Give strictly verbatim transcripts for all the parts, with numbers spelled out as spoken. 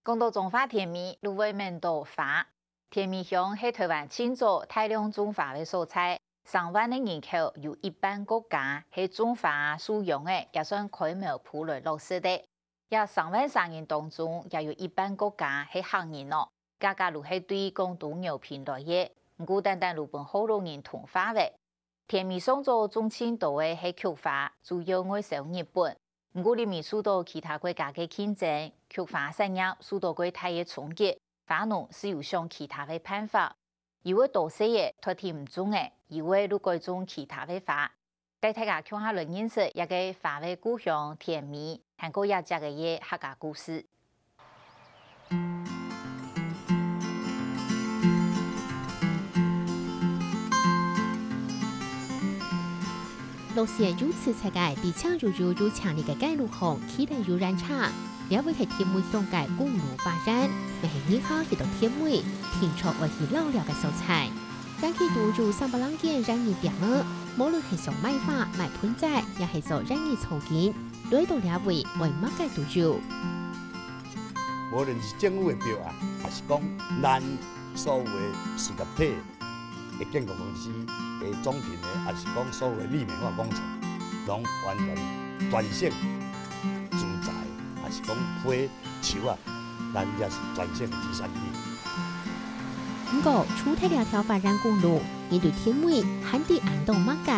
講到彰化田尾，就會愐到花。田尾鄉係臺灣盡早大量種花个所在，成灣个人口有一半个加係種花、收秧个，也算開苗圃來落實个。這成灣省人當中，也有一半个加係客人哦，家家就係對廣東饒平來个，毋過單單就分學老人同化个。 田尾上早種盡多个係菊花，主要外銷日本。毋過，因為受到其他國家个競爭，菊花產業受到過大个衝擊，花農就有想其他个辦法。有个多細个，擇定毋種个，有个就改種其他个花。帶大家共下來認識這个花个故鄉田尾，還過這隻个客家故事。 落雪又濕淰个，在青油油又青綠个街路項，企等遊覽車。這位係田尾鄉个公路花園，乜係日下去到田尾，定著愛去尞尞个所在。園區肚有三百零間園藝店仔，無論係想買花、買盆栽，也係做園藝草根，來到這位，愛麼个都有。 無論是政府的標案，抑是講咱所有的事業體的建築公司的總品的，抑是講所有的綠美化工程，攏完全全省自在，抑是講花、樹啊，咱也是全省之產品。毋過，除忒這條花園公路，你對田尾還知安到麼个？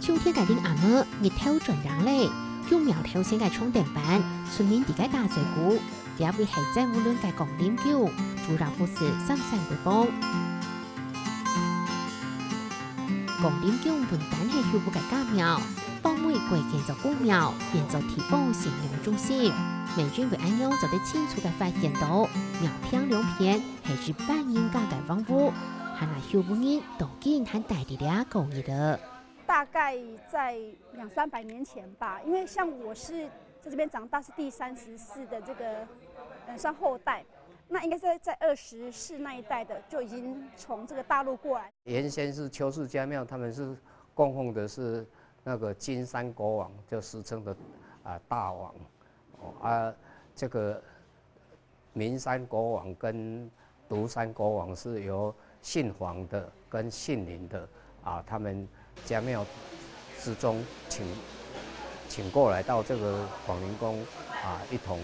秋天个臨暗仔，日頭轉影咧，有苗頭先个長頂斑，出名在該打嘴鼓。這位係曾武侖个光林宮，主要服侍三山國邦。光林宮本單係舊屋个家廟，後尾改建做公廟，變做地方信仰中心。乜因為恁樣做得清楚个發現到，廟坪兩片 係一般人家个房屋，還有後屋人到今還戴在這過日仔。大概在兩三百年前吧，因為像我是在這邊長大，是第三十四的這個，呃，算後代，那應該在，在二十四那一代的就已經從這個大陸過來。原先是邱氏家廟，他們是供奉的是那個金山國王，就俗稱的，啊，大王。哦，啊，這個 明山國王跟獨山國王是由姓黃的跟姓林的，啊，他們家廟之中請，請過來到這個光林宮，啊，一同，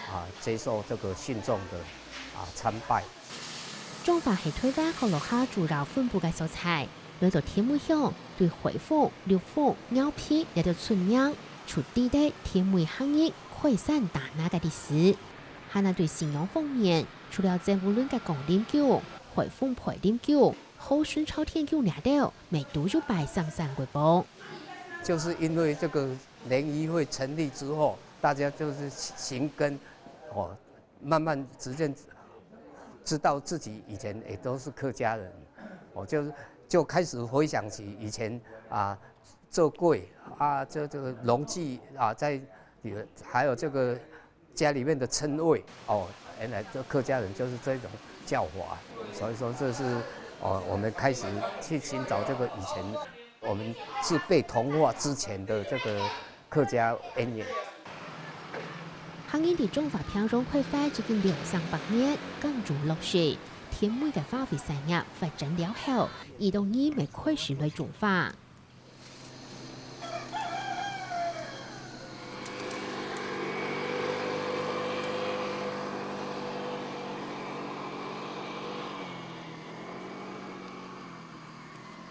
啊，接受這個信眾的，啊，參拜。彰化係臺灣河洛下主要分布个所在，來到田尾鄉，對海豐、陸豐、饒平這兜出名，就知得田尾客人開山打林个歷史。 還有對信仰方面，除了曾武侖个光林宮、海豐培林宮、和順朝天宮這兜，乜都有拜三山國邦。就是因為這個聯誼會成立之後，大家就是尋根，哦，慢慢逐漸知道自己以前也都是客家人，哦，就是，就開始回想起以前啊，做粿啊，這，這個農具啊，在，還有這個 家裡面的稱謂，哦，原來這客家人就是這種叫法，所以說這是，哦，我們開始去尋找這個以前我們是被同化之前的這個客家恩怨。客人在彰化坪上開發已經兩三百年，耕種落實，田尾个花卉產業發展了後，一到二乜開始來種花。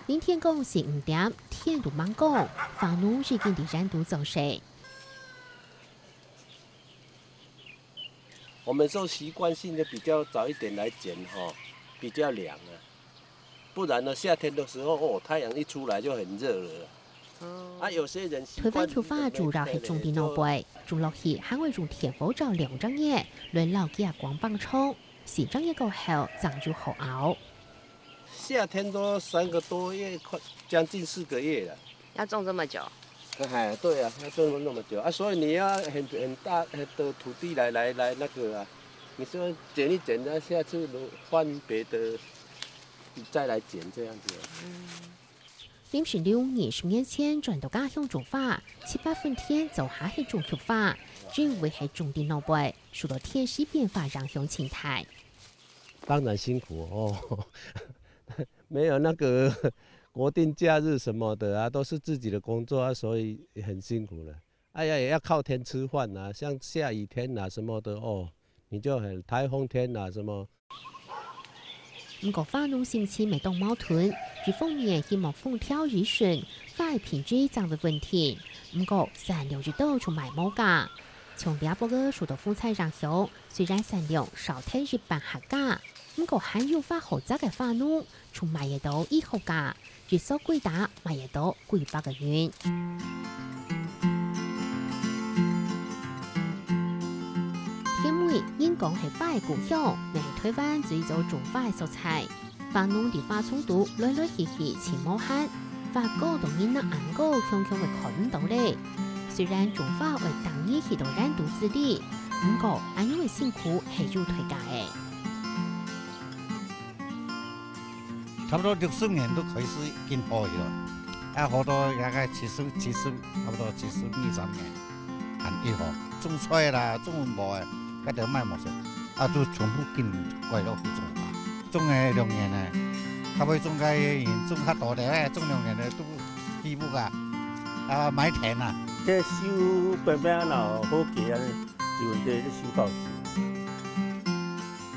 今天光是五點，天都吂光，花農已經在園肚做事。我們說習慣性的比較早一點來剪吼，比較涼啊。 不然呢，夏天的時候，哦，太陽一出來就很熱了。啊，有些人習慣台灣菊花主要係種在外背，種落去還會用電火照兩隻月，來摎佢个光放長，四隻月過後正有好摎。夏天都三個多月，快將近四個月了。要種這麼久？哎，對啊，要種那麼久啊，所以你要很，很大的土地來，來，來那個啊，你說剪一剪，那下次如，換別的 再來剪這樣子。林成龍二十年前轉到家鄉種花，七八分天就下去種菊花，只因為係種在路背，受到天時變化影響盡大。當然辛苦哦，沒有那個國定假日什麼的啊，都是自己的工作啊，所以很辛苦了。哎呀，也要靠天吃飯啊，像下雨天啊什麼的哦，你就很，颱風天啊什麼，毋過花農心情乜當矛盾，一方面希望風調雨順，花个品質正會穩定，毋過產量一到就賣無價。像這駁仔受到風災影響，雖然產量少忒一半客家，毋過還有花好摘个花農，就賣得到一學價，一束歸打賣得到幾百個銀。 天尾，人講係花个故鄉，乜係臺灣最早種花个所在。花農在花叢肚來來去去尋無閒，花高到人攏頷高強強个看毋到咧。雖然種花愛逐日去到染土治理，毋過恁樣个辛苦係有代價个。 差不多六十年都開始已經好去了，啊，好多大概七十、七十，差不多七十二三年，還一好。種菜啦，種無个，該都賣無晒，啊，都全部緊拐落去種花。種个兩年呢，較尾種个人種較多个，種兩年个都起屋啊，啊，買田啊。這收平平若好價啊，就這收到手。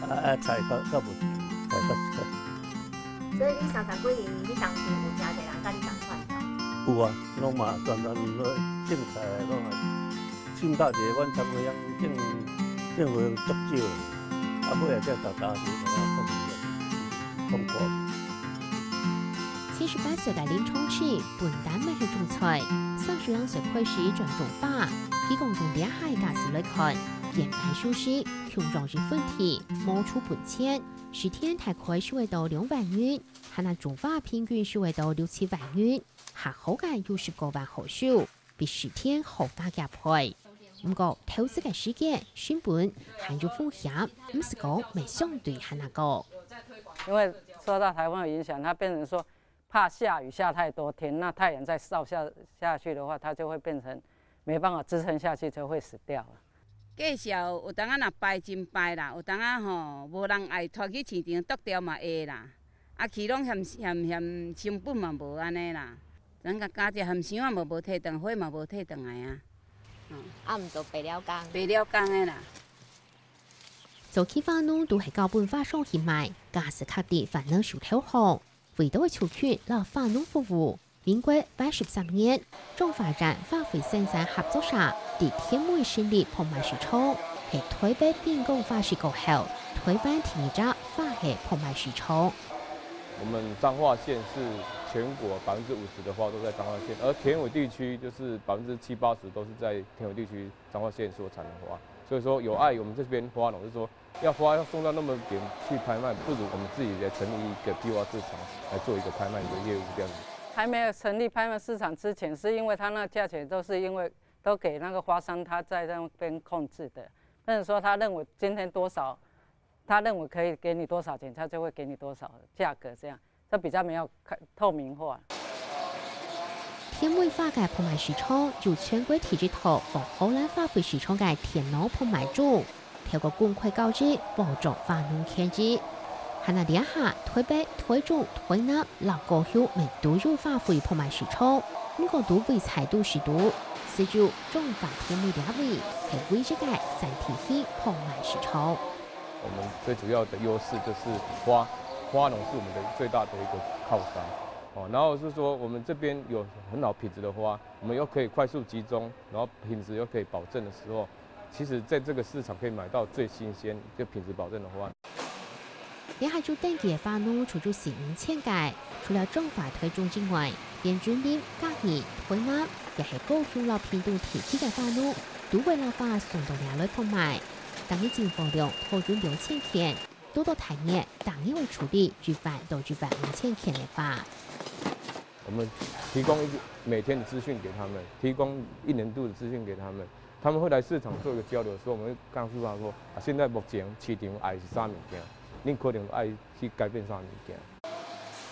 啊，啊，菜較，較無錢，菜較，較所以你三十幾年，你當時有真濟人佮你同款無？有啊，攏嘛，常常你講種菜啊，攏嘛，種到一个，阮差不多種，種會足少，啊，尾仔才逐家就共我放，放過。 七十八歲个林昌慶本旦乜係種菜，三十兩歲開始轉種花。佢講用這下个價數來看，簡單舒適，共樣一分地，無出本錢，十天大概收會到兩萬銀，還若種花平均收會到六七萬銀，較好个有十過萬好收，比十天好加幾倍。毋過投資个時間、成本還有風險，毋係講乜相對還較高。因為受到颱風的影響，它變成說 怕下雨下太多天，那太陽再照下，下去的話，它就會變成沒辦法支撐下去，就會死掉了。價數有當仔若歹真歹啦，有當仔吼，無人愛拖去市場剁掉嘛會啦。啊，去攏嫌，嫌，嫌成本嘛無按呢啦。人家加一項箱仔嘛無提轉，花嘛無提轉來啊。嗯。啊，毋就白了工。白了工的啦。早期花農都係交分花商去賣，假使較低，反而受偷行。 為著族群摎花農服務，民國八十三年，彰化縣花卉生產合作社在天尾成立拍賣市場，係臺北兵工花市過後，臺灣第二隻花卉拍賣市場。我們彰化縣是全國百分之五十的花都在彰化縣，而田尾地區就是百分之七八十都是在田尾地區彰化縣所產的花。所以說有礙於我們這邊花農，就是說 要花要送到那麼遠去拍賣，不如我們自己來成立一個批發市場來做一個拍賣的業務這樣子。還沒有成立拍賣市場之前，是因為它那價錢都是因為都給那個花商他在那邊控制的，變成說他認為今天多少，他認為可以給你多少錢，他就會給你多少價格這樣。 就比較沒有看，透明化。天尾花个拍賣市場有全國第一套仿荷蘭花卉市場个電腦拍賣中，透過公開交易保障花農權益。還有這下，臺北、臺中、臺南摎高雄乜都有花卉拍賣市場，毋過都位在都市肚，只有彰化天尾這位係唯一个山地型拍賣市場。 我們最主要的優勢就是花，花農是我們的最大的一個靠山。哦，然後是說我們這邊有很好品質的花，我們又可以快速集中，然後品質又可以保證的時候，其實在這個市場可以買到最新鮮、就品質保證的花。這下做登記个花農足足四五千个，除了彰化、臺中之外，連雲林、嘉義、臺南，也係高雄摎屏東地區个花農，都會摎花送到這來拍賣。 逐日進貨量可有兩千件，多到大月，逐日會處理一萬到一萬五千件个花。我們提供一個每天的資訊給他們，提供一年度的資訊給他們，他們會來市場做一個交流的時候，我們會告訴他說，啊，現在目前市場愛是啥物件，恁可能愛去改變啥物件。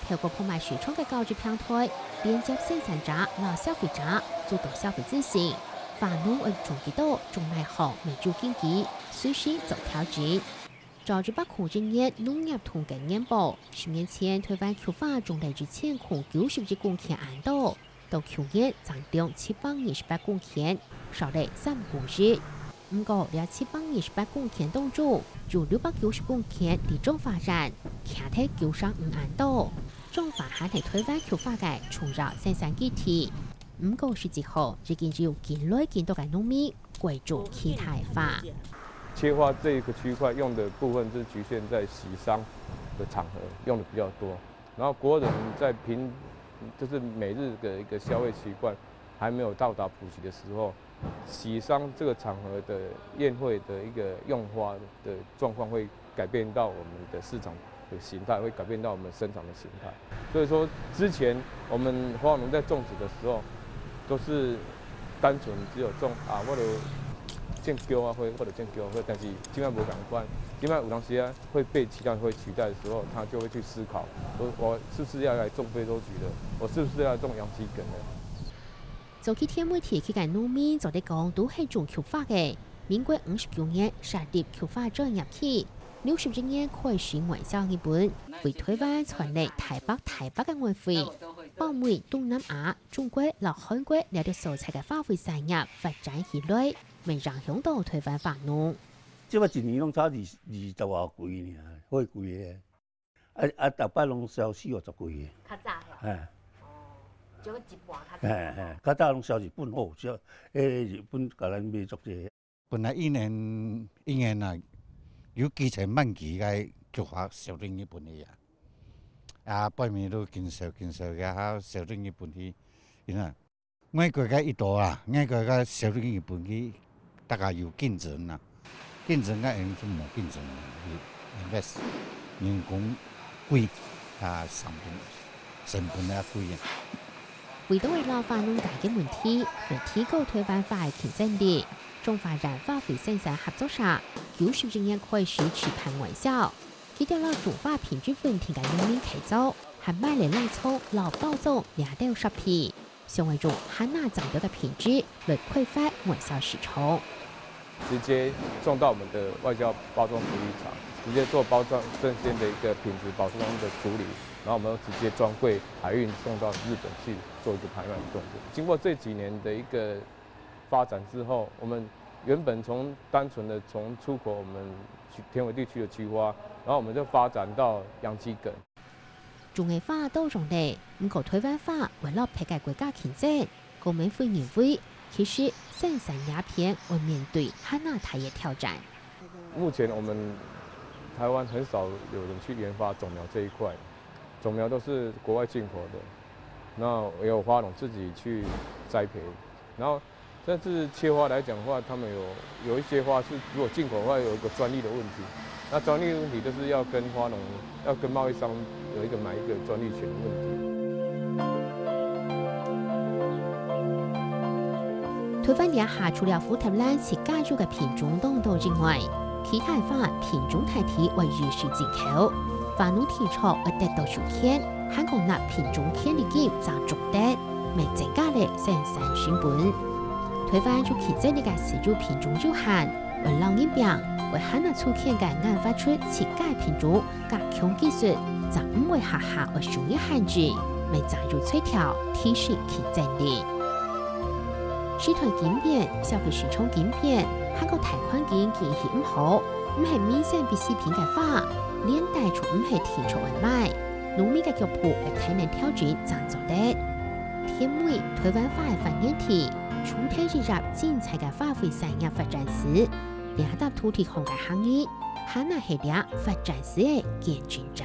透過販賣市場个交易平台，連接生產者摎消費者，做到消費資訊，花農愛種幾多，種哪項，乜有根據，隨時做調整。照一百空一年農業統計年報，十年前臺灣菊花種了一千空九十一公頃恁多，到舊年增長七百二十八公頃，少了三分之一。毋過，這七百二十八公頃當中，有六百九十公頃在彰化縣，其他九成五恁多。彰化還係臺灣菊花个重要生產基地，毋過十一號已經有緊來緊多个農民改種其他个花。 茄花這一個區塊用的部分是侷限在喜喪的場合用的比較多，然後國人在平，就是每日的一個消費習慣還沒有到達普及的時候，喜喪這個場合的宴會的一個用花的狀況會改變到我們的市場的形態，會改變到我們生產的形態。所以說，之前我們花農在種植的時候，都是單純只有種啊，我就種菊仔花，我就種菊仔花，但是這擺無仝款，這擺有當時啊會被其他人會取代的時候，他就會去思考，我我是不是要來種非洲菊的？我是不是要種洋桔梗的？ 早期田尾地區个農民做得講都係種菊花个。民國五十九年設立菊花專業區，六十一年開始外銷日本，為臺灣賺了大筆大筆个外匯。包尾東南亞、中國摎韓國這兜所在个花卉產業發展起來，乜影響到臺灣花農。這擺一年攏差二二十外季爾，好幾个。 啊啊，逐擺攏銷四五十季个。較早遐。嘿，哦，就一半較嘿嘿，較早攏銷日本好，銷，迄日本甲咱買足濟。本來一年一年啊，有幾千萬支个菊花銷入日本去啊。啊，背面都緊銷緊銷，然後銷入日本去，因為 外國个一多啊，外國个銷入日本去，大家有競爭啊。競爭个人就無競爭啊，invest人工貴啊，成本成本也貴啊。為到會摎花農解決問題，為提高臺灣花个競爭力，彰化縣花卉生產合作社九十一年開始舉辦外銷，佢兜摎種花品質穩定个農民契作，還賣了冷藏摎包裝這兜設備。 想愛用還較正確个品質來開發外銷市場。直接送到我們的外銷包裝處理廠，直接做包裝生鮮的一個品質保證的處理，然後我們又直接專櫃海運送到日本去做一個拍賣的動作。經過這幾年的一個發展之後，我們原本從單純的從出口我們田尾地區的菊花，然後我們就發展到洋桔梗。 種个花多樣咧，毋過臺灣花會摎別个國家競爭，公民會認為，其實生產這片會面對還較大个挑戰。目前我們臺灣很少有人去研發種苗這一塊，種苗都是國外進口的，那也有花農自己去栽培，然後 但是切花來講的話，他們有有一些花是如果進口的話，有一個專利的問題。那專利的問題就是要跟花農、要跟貿易商有一個買一個專利權的問題。臺灣這下除了福特蘭自家有个品種當多之外，其他花品種大體會一直進口，花農定著會得到授權，還講拿品種權利金正種得。 乜增加了生產成本。臺灣有競爭力个自有品種有限，會摎人拚，會還較出錢个研發出自家品種，加強技術，正毋會下下會受人限制，乜正有才調提升競爭力。時代緊變，消費市場緊變，還過大環境景氣毋好，毋係明星必需品个花，連帶就毋係定著愛買。 農民个腳步會跈等調整正做得。田尾臺灣花个發源地，充滿一粒精彩个花卉產業發展史。這搭土地項个行業，還較係這發展史个見證者。